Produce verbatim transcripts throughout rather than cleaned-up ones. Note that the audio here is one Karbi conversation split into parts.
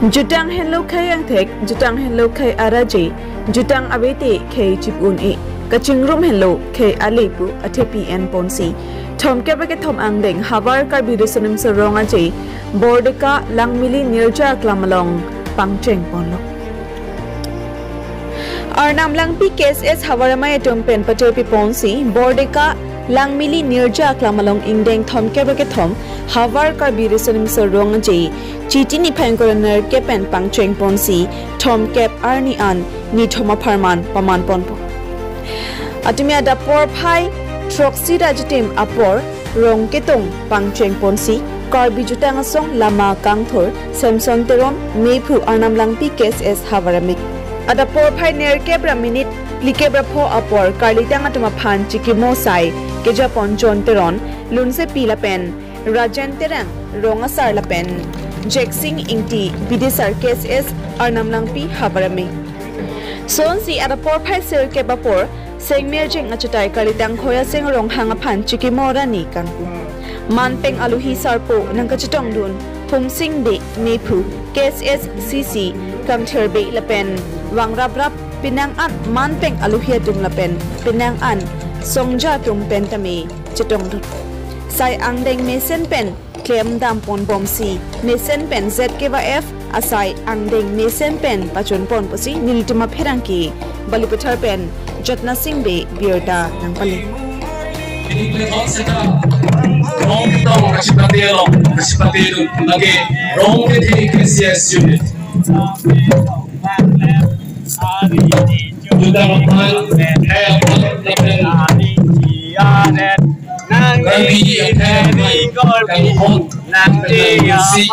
Jutang henlo khei angthek, jutang henlo khei araje, jutang avete khei chip-un-e, kachingrum henlo khei ale pu athepi enponsi thomkep ra kethom angdeng Havar Karbi Riso Nimso Rong Aje Bordeka Langmili Nirja Aklam along pangchengponlo. Arnam Langpi K S S Havar Amei atum pen paterpiponsi Bordeka Langmili Nirja Aklam along ingdeng thomkep ra kethom Havar Karbi Riso Nimso Rong Aje Chiti niphai ingkoi ra nerkep pen pangchengponsi thomkep arni an nithom apharman pamanponpo. Atumi adap porphai throksi ra jitim apor rong ketung pangchengponsi Karbi Jutang Asong Lama Kangthur Samson Teron, mephu Arnam Langpi K S S Havar Amei. Adap porphai nerkep ra minute phlikep ra pho apor karlitang atum aphan chikimo asai kejapon John Teron, Lunsepi lapen Rajen Terang, rong asar lapen Jeksing Ingti, bidisar K S S Arnam Langpi Havar Amei. Sonsi adap porphai sirkep apor Sengmirjeng achutai karlitang Khoyaseng Ronghang aphan chikimo arni kangpu. Manpeng aluhi sarpo nangkachetongdun Humsing Bey, mephu K S S C C Kangthir Bey lapen vangraprap penang an manpeng aluhi atum lapen penang an songja atum pen tame chetongdun. Sai angdeng mesen pen klemdamponbomsi mesen pen Z K Y F asai angdeng mesen pen pachunpon pusi nelitum apherangke Balipathar pen Jotna Sing Bey birta nangpale. Ini play hot setup. Rong tong Rashipati along, Rashipati itu lagi rong ke K C S unit. Jutang aphan, eh, aphan, lapen Karbi akhai aphan, kangkon, lapen si,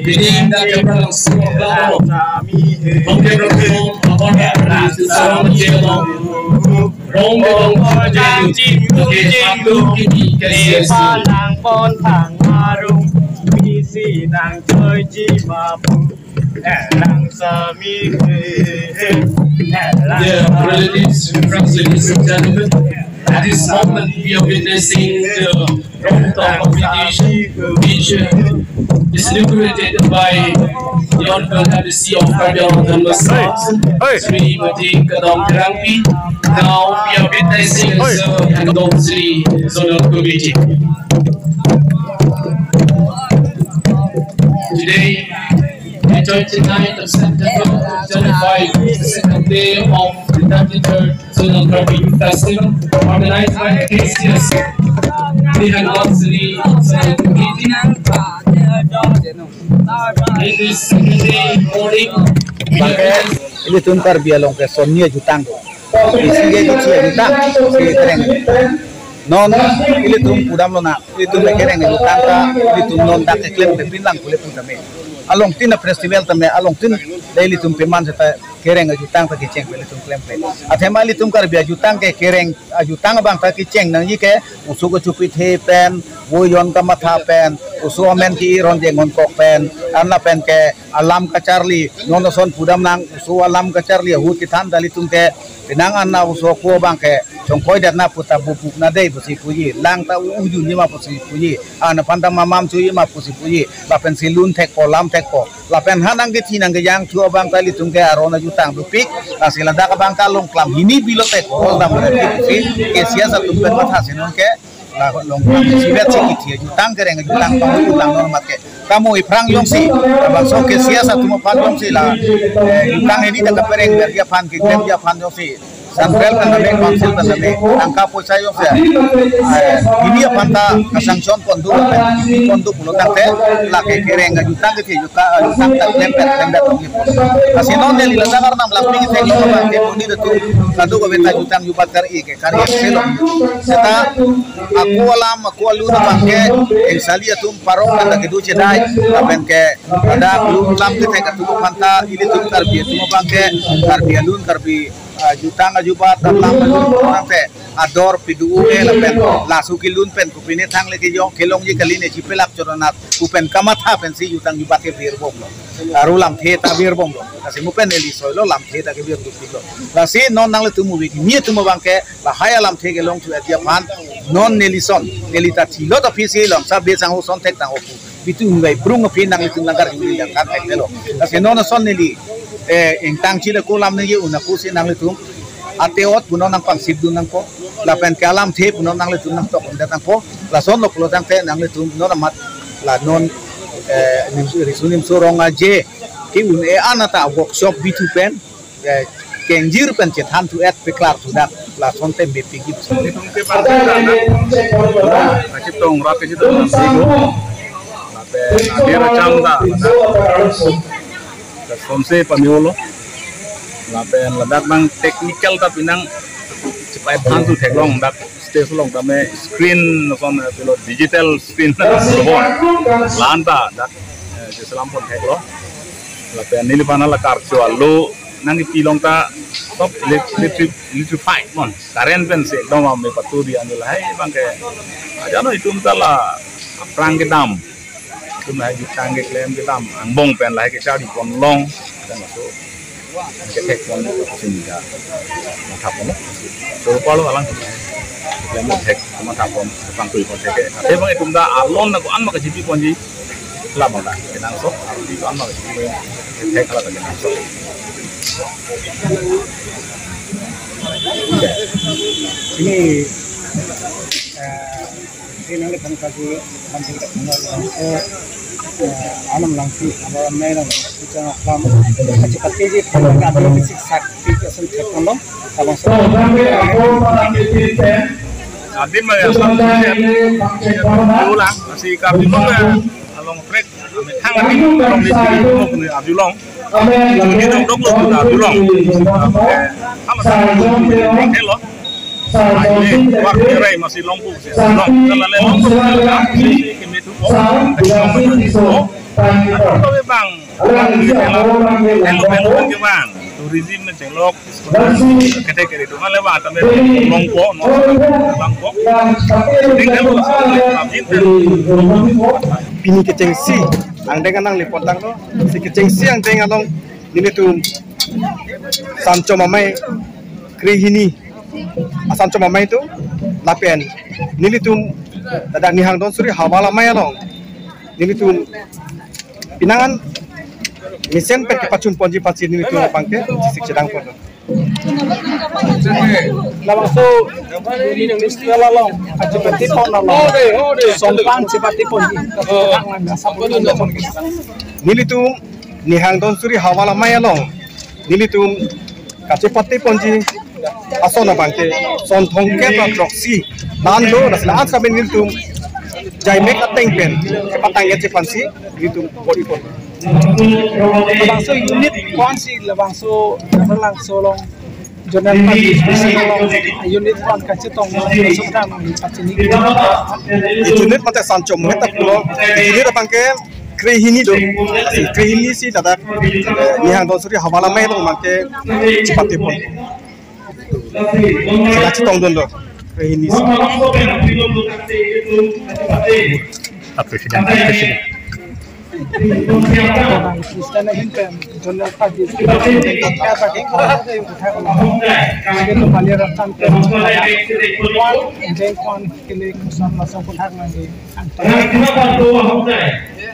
jadi anda keprang semua belakang. Oke, belakang, apa, sarong jelo. Rong belong jelo. Oke, satu kini, K C S. Palang pon tang marung, misi tang choi ji mapu. Dear relatives, friends, ladies and gentlemen, at this moment we are witnessing the rongtong competition, which, uh, is inaugurated by the Honorable M D C of Karbi Anglong Autonomous Council, Srimati Kadom Terangpi. Now we are witnessing the hand of the Zonal Committee. Today, the twenty-ninth of September twenty twenty-five, the second day of the thirty-third Zonal Karbi Youth Festival, organized by the K C S, the Hangdong City Zonal Committee. In this second day morning, we are Bangke, ilitum Karbi along ke son ni ajutang. Isi ke jutang, si kereng. Non, ilitum pudamlonang, ilitum kereng ajutang ta, ilitum non dak keklem ke pinlang pule pun tame. Along tin a festival tame, along tin da ilitum peman seta kereng ajutang ta kecheng pen ilitum klemkle. Athema ilitum Karbi ajutang ke kereng ajutang abang ta kecheng nangji ke oso kechupithe pen, voi jon kamatha pen, oso amen ke-ir hon jenghon kok pen, an lapen ke alam kacharli, non ason pudamnang, oso alam kacharli ahut kethan ta ilitum ke, penang an na oso ako abang ke chongkoi det na puta bupuk na dei pusi puji, lang ta u-, ujun ji ma pusi puji, an aphan ta mamam chu ji ma pusi puji, lapen si lun thekpo, lam thekpo, lapen ha nangkethi nangkejang thu abang ta ilitum ke aron ajutang dopik, lasi ladak abang ta along klam hini bilo thekpo, dam re pusi, K C S atum pen matha si non ke, la along klam si bet si kethi ajutang kereng ajutang pang ajutang non mat ke. Kamo iphrang jongsi, labangso K C S atum aphan jongsi la, eh, jutang hini ta kapereng ber ji aphan, keklem ji aphan jongsi, Central pen tame, Council pen tame, tangka poisa jongsi, eh, hini aphan ta ka-sanction pon do, pon do pulo tangte, lake kereng ajutang kethi jutang, jutang ta klem pen, klem pen tong ipo. Lasi non neli ladak Arnam Langpi kethek lo abang ke monit atum, kadokave ta jutang jubat kar-i ke, kar-i selo. Seta, ako alam, ako alun abang ke, engsali atum parong pen ta kedo chedai, lapen ke, ladak lun lam kethek atum aphan ta, ilitum Karbi atum abang ke, Karbi alun, Karbi, ah, jutang ajubat, alam alun, tangte, ador pidu-e lapen, laso kelun pen, kopine thangle kejong, kelongji kali ne chipelak choronat, pu pen kamatha pensi jutang jubat kevirbomlo. Aru lamthe ta virbomlo. Lasi mo pen neli soilo lamthe ta kevirdopiklo. Lasi non nanglitum movie kimi atum abang ke lahai alamthe kelong thu ati aphan non neli son, neli ta thilo ta phisi long sa be sangho son thek tang opu. Bitu hingvai prung aphi nanglitum nangkarju nangkangthek-etlo. Lasi non ason neli, eh, ingtang chila kolam nangji un ako si nanglitum ate-ot punon nangpangsip dun nangpo. Lapen ke alamthe punon nanglitum nangtok undet nangpo. Lasonlo pulo tangte nanglitum non amat la non, eh, Nim-, Riso Nimso Rong Aje ke-un-e an ata workshop bithu pen, eh, kengjir pen chethan thu et peklar thu dak lason te mepik ji. Itum ke bang ke dak kachetong rat kachetong nasi lo. Lapen adir acham ta dak. Dak somse pameo lo. Lapen ladak nang technical ta pinang chepai phan thu theklong dak stage along tame screen lason, eh, pilo digital screen lason. La-an ta dak, eh, cheselam pon theklo. Lapen neliphan la karcho alo nangkepi along ta sob elec-, electric, electrified mon. Current pensi ekdom ame paturi anju lahai bang ke. Ajano itum ta la aphrang kedam. Itum lahai jutang keklem kedam angbong pen lahai kecharli ponlong. Dan masuk kethek pon sini ka matha pon. So palo alang klem thek matha pon pangtui pon thek. Ate bang itum ta alon na ko-an ma kachipi ponji. Lama ta kenangsot, ardi ko-an ma kachipi thek hala ta kenangsot. Ini, eh, ini nanti kan kaji nanti kita kenal langsung, eh, alam langsi, alam nai lang, kita alam, kacipati ji, kalau nggak ada fisik sakti, kesan teknologi, abang so. Adim ya, ulang, masih kami juga, along trek. Thang along ni sini mo puni arjulong. Juni dong dong lo puni arjulong. Ama sa ni hello. Ai ni wak ni rai masih longpu si long. Kalau le longpu si si kami tu ko. Atau bang. Hello hello bang. Tourism chenglok. Kete kete tu kan lewat tapi longpo no longpo. Tinggal lo. Pini kechengsi angdeng anang lipot tanglo, si kechengsi angdeng along nelitum Sanchom Amei krehini, a Sanchom Amei tu lapen nelitum ladak Nihang Donsuri Havar Amei along nelitum pinangan mesen pen kepachun ponji pachun nelitum abang ke chesik chedang ponlo. Labangso nelitum along kachipati pon along, sompang chipati pon. Nelitum Nihang Donsuri Havar Amei along nelitum kachipati ponji ason abang ke son thomkep ra throksi nang do, lasi la-an saben nelitum jaimek ateng pen kepatang et chepansi nelitum body pon. Labangso unit ko-ansi labangso Labangso along zonal party along unit ko-an kachetong, so kan pachini. Unit mate Sanchom Amei ta pulo, unit abang ke krehini do. Si krehini si ladak, eh, Nihang Donsuri Havar Amei along abang ke chipati pon. Si kachetong dun do krehini si. President, president. Bang Christian ahin pen zonal party jengkon kili kusam masuk kuthak nangji.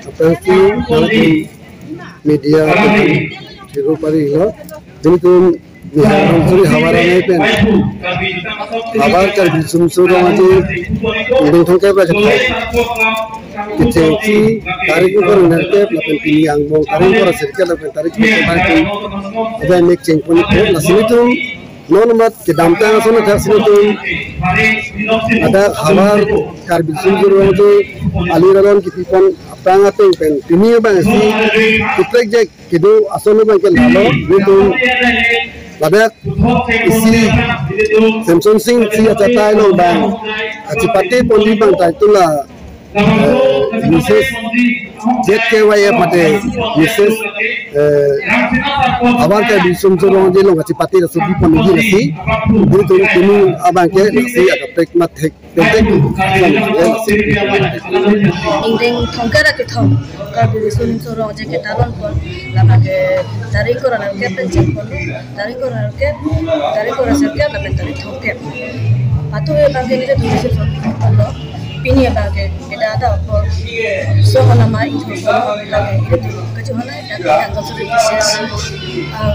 Apalagi nanti media itu lo, ini tuh Nihang Donsuri Havar Amei pen Havar Karbi Riso Nimso Rong Aje angdeng thomkep ra kethom kechengsi tarik ingkoi ra nerkep lapen pini angbong tarik ingkoi ra sirkep lapen tarik ingkoi ra nerkep. Ajaimek chengpon ikpo, lasi nelitum non amat kedamtang ason athak si nelitum ladak Havar Karbi Riso Nimso Rong Aje alir alon kipipon aphrang ateng pen pini abang si kaprek jek kedo ason abang ke lalo, nelitum ladak isi Samson Sing si achatai along abang kachipate ponji abang ta itum la, eh, Mrs Z K Y F mate Mrs, eh, Havar Karbi Riso Nimso Rong Aje along kachipate laso bi ponji lasi nelitum pini abang ke lasi akaprek mat thek. Ingdeng thomkep ra kethom Karbi Riso Nimso Rong Aje ketalon pon, lama ke tarik ingkoi ra nerkep pen chengpon, tarik ingkoi ra nerkep, tarik ingkoi ra sirkep, lapen tarik thomkep. Patu abang ke nelitum si pon lo. Pini abang ke beda ada apor so nama itu so lagi itu kacau hana dan yang kau sudah sesi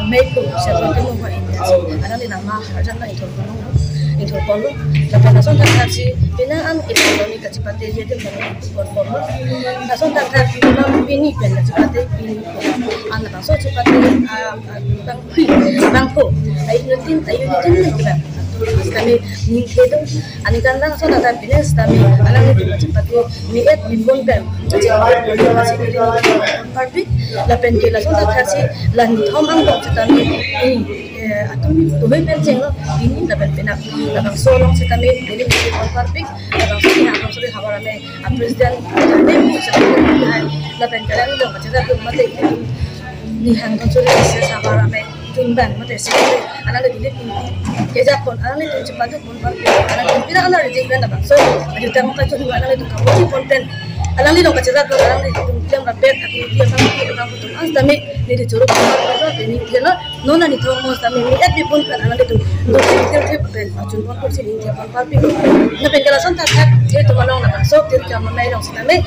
meko siapa tu mau ini ada di nama aja lah itu itu polo tapi langsung tak kasih pina an itu kami kacipate dia tu kami polo langsung tak kasih pina pini pen kacipate pini an langsung cipate bang bang ko ayu nutin ayu nutin ni kita kami ni itu Ani kan langsung ada bines kami alanglitum cipate mi-et mi-pon pen. Parpik lapen ke langsung tak kasih la nithom angbong sitame ini atum tuwe pen chenglo ini lapen penak labangso along sitame ini pon parpik labangso ini abang suri habar ame a president ane mu sitame lapen ke alanglitum kacita tum mate ini ni hang konsuri isi habar ame tum bang mate sitame alanglitum ini kejak pon alanglitum cipate pon parpik alanglitum pina alanglitum pen labangso alanglitum kacita tum alanglitum kapuji pon pen alanglitum kacita tum alanglitum klem rapet aku dia kami dia kamu tum an sitame neli choro pon parpik ini dia lo non ani thong mo sitame mi-et mi-pon pen alanglitum do tir tir pen achun pon pon si neli pon parpik lapen ke lason tak tak dia tum along labangso Tirikam Amei along sitame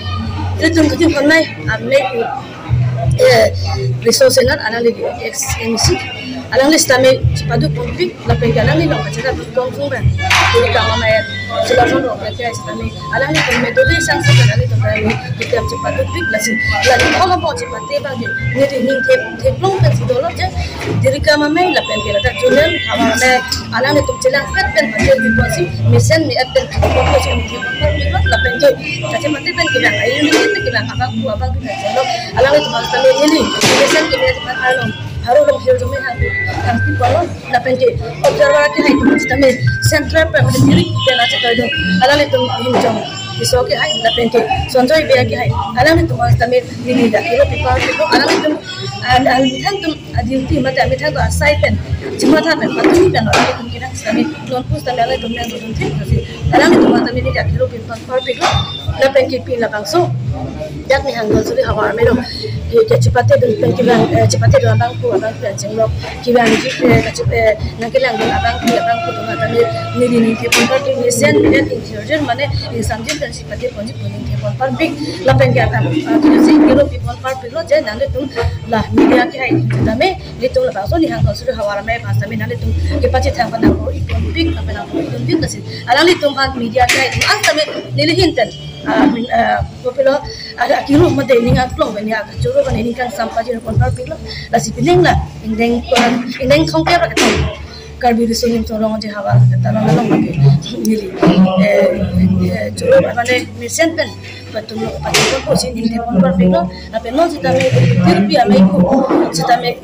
dia tum kachin pon mai amei eh resource center alangli ex M C alangli sitame cipadu ponpik lapen ke alangli along kacita tum kong sung bang Tirikam Amei sila son rok lagi sitame alanglitum metode sang sitame alanglitum kami kita cipadu pik lasi lagi kalau mau cipate bang ni di ning thep theplong pen si dolo je Tirikam Amei lapen ke ladak Junel hawa me alanglitum chelang pet pen pakai di posi mesen mi-et pen di posi mi di posi mi lapen ke kache mate pen ke bang ayu ni pen ke bang abang ku abang ke bang lo alanglitum sitame ini mesen ke bang along haru long hir jome hang hang ti polo lapen ke observer ke hai tum sitame central pen mate diri ke na chetai do alanglitum him jong iso ke hai lapen ke Sonjoy Bey ke hai alanglitum sitame neli dak kilo pipa pipo alanglitum an an thang tum a duty mate ami thang to asai pen chima tha pen patuni pen alanglitum kidang sitame non pus sitame alanglitum nang dun thik kasi alanglitum sitame neli dak kilo pipa parpik lapen ke pin labangso dak ni hang don suri hawa me do ke cipate dun pen kibang cipate dun abang ku abang pen chenglok kibang ji ke kachipe nang kelang dun abang ku abang ku dun sitame neli ningke pon parpik mesen mi-et interior mane insam jin kan cipate ponji pon ningke pon parpik lapen ke atam kilo pi pon parpik lo je nanglitum la media ke hai sitame nelitum labangso ni hang suri hawa me pas sitame nanglitum kepachethang pen nang ko ipon pik lapen nang ko ipon pik kasi alanglitum an media ke hai an sitame neli hin pen kopilo ada kiru mate ning aklong pen ya kachoro pen ning kan sampaji pon parpik lo lasi pining la ingdeng ingdeng thongkep ra ketong Karbi Riso Nimso Rong Aje hawa ta long long ke neli eh choro mane mesen pen patum lo patum ko si ningke pon parpik lo lapen non sitame tirpi amei ku sitame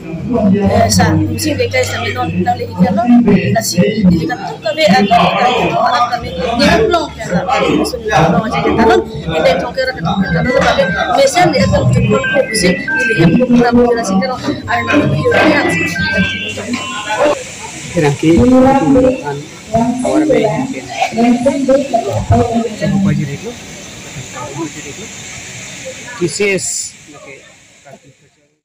sa sing de kai sitame non nang le ikya lo lasi neli kan tuk kabe ato ato ato kami ni kan long ke la sun long aja kita non ini thongkep ra kita non kabe mesen de ato tuk ko si neli hem ko na mo lasi kan ar na ko yo ya Terangke an awar me pen. Chama pajiriklo. Chama pajiriklo. Kisis nake